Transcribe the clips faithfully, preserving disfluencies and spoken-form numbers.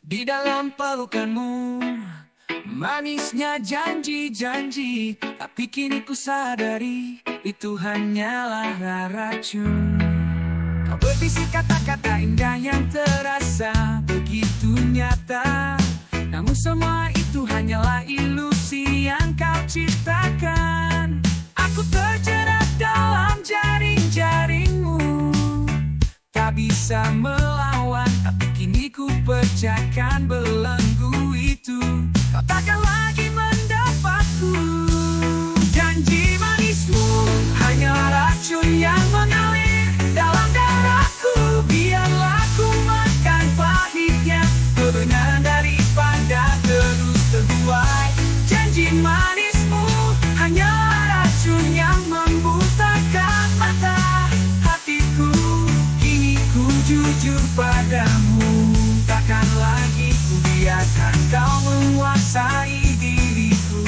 Di dalam pelukanmu, manisnya janji-janji, tapi kini ku sadari, itu hanyalah racun. Kau berbisik kata-kata indah yang terasa begitu nyata, namun semua itu hanyalah ilusi yang kau ciptakan. Aku terjerat dalam jaring-jaringmu, tak bisa melawan, tapi kini ku pecahkan belenggu itu. Kau takkan lagi mendapatku. Janji manismu hanyalah racun yang mengalir dalam darahku. Biarlah ku makan pahitnya, kebenaran daripada terus terbuai. Janji manismu hanyalah racun yang membutakan mata hatiku. Kini ku jujur padamu, takkan lagi ku biarkan kau menguasai diriku.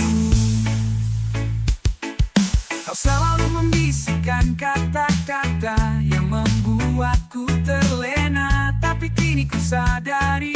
Kau selalu membisikkan kata-kata yang membuatku terlena, tapi kini ku sadari